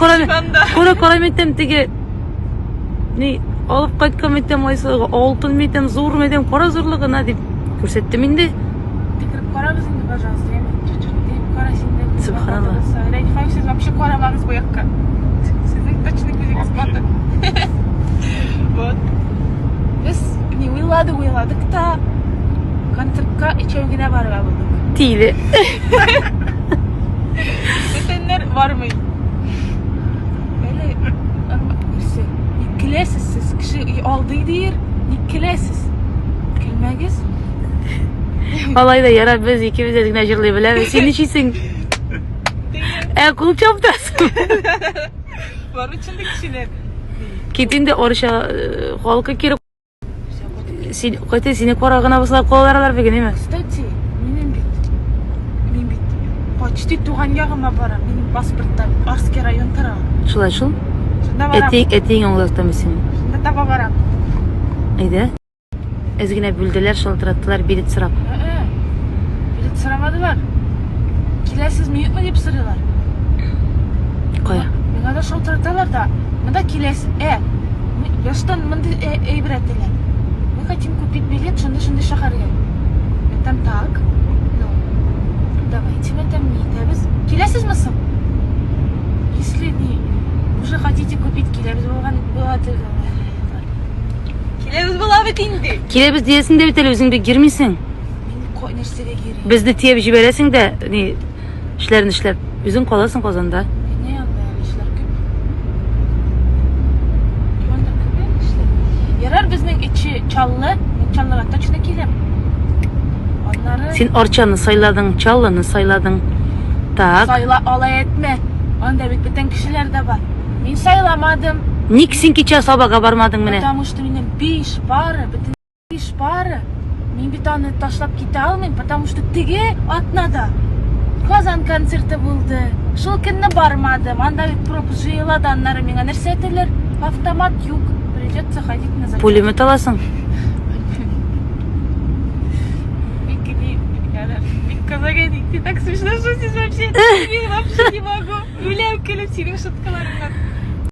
Кара, кара, кара мәйтәм теге ни алып кайткан мәйтәм Айсылуга алтын мәйтәм зур мәйтәм кара зурлыгына дип күрсәттем инде. Текереп карагыз инде, пожалуйста, яме. Чуть-чуть дип кара син дә. Субханалла. Рәниф сез вообще карамагыз бу якка. Сезнең точно күзегез батыр. Вот. Без не уйладык, уйладык та концертка өчәү генә барырга булдык. Тиле. Бүтәннәр бармый. Әле нәрсә? Ник көләсез сез? Кеше алдый дир. Ник көләсез? Көлмәгез. Алай да ярар, без икебез дә генә җырлый беләбез. Син ничисең? Ә кул чаптасың. Бар бит шундый кешеләр. Кит инде Арча э, халкы кире Син кайта сине кара гына булса калалар алар бүген, әйме? Кстати, минем бит мин бит почти туган ягыма барам. Минем паспортта Арский район тора. Шулай шул. Шунда барам. Әти, әтиең аңлатамы сине? Шунда таба барам. Әйдә. Әз генә бүлделәр, шалтыраттылар, билет сорап. Ә-ә. Билет сорамадылар. Киләсезме, юкмы дип сорыйлар. Кая? Миңа да шалтыраталар да. Монда киләсез. Ә, баштан мондый әйбер әйтәләр. Мы хотим купить билет шундый-шундый шәһәргә. Әйтәм, так. Ну, давайте, әйтәм, ни итәбез? Киләсезме соң? Если не уже хотите купить, киләбез булган була. Киләбез була бит инде. Киләбез диясең дә бит әле, үзең бик йөрмисең. Мин нәрсәгә йөрим? Безне төяп җибәрәсең дә, ни, эшләрен эшләп. Үзең каласың Казанда. Не анда әле эшләр күп. Анда күп әле эшләр. Ярар безнең эче Чаллы, мин Чаллыга точно киләм. Аннары Син Арчаны сайладың, Чаллыны сайладың. Так. Сайла алай әйтмә. Анда бит бүтән кешеләр дә бар. Мин сайламадым. Ник син кичә Сабага бармадың менә? Потому что минем биш пара, бөтен Биш пара. Мин бит аны ташлап китә алмыйм, потому что теге атнада Казан концерты булды. Шул көнне бармадым. Анда бит пропуск җыела да, аннары миңа нәрсә әйтәләр? Автомат юк. Придется ходить на зачет. Пулемет аласың. Бик ни, бик кызык әни. Ты так смешно шутишь вообще. Мин вообще не могу. Үләм көлеп синең шуткаларыңнан.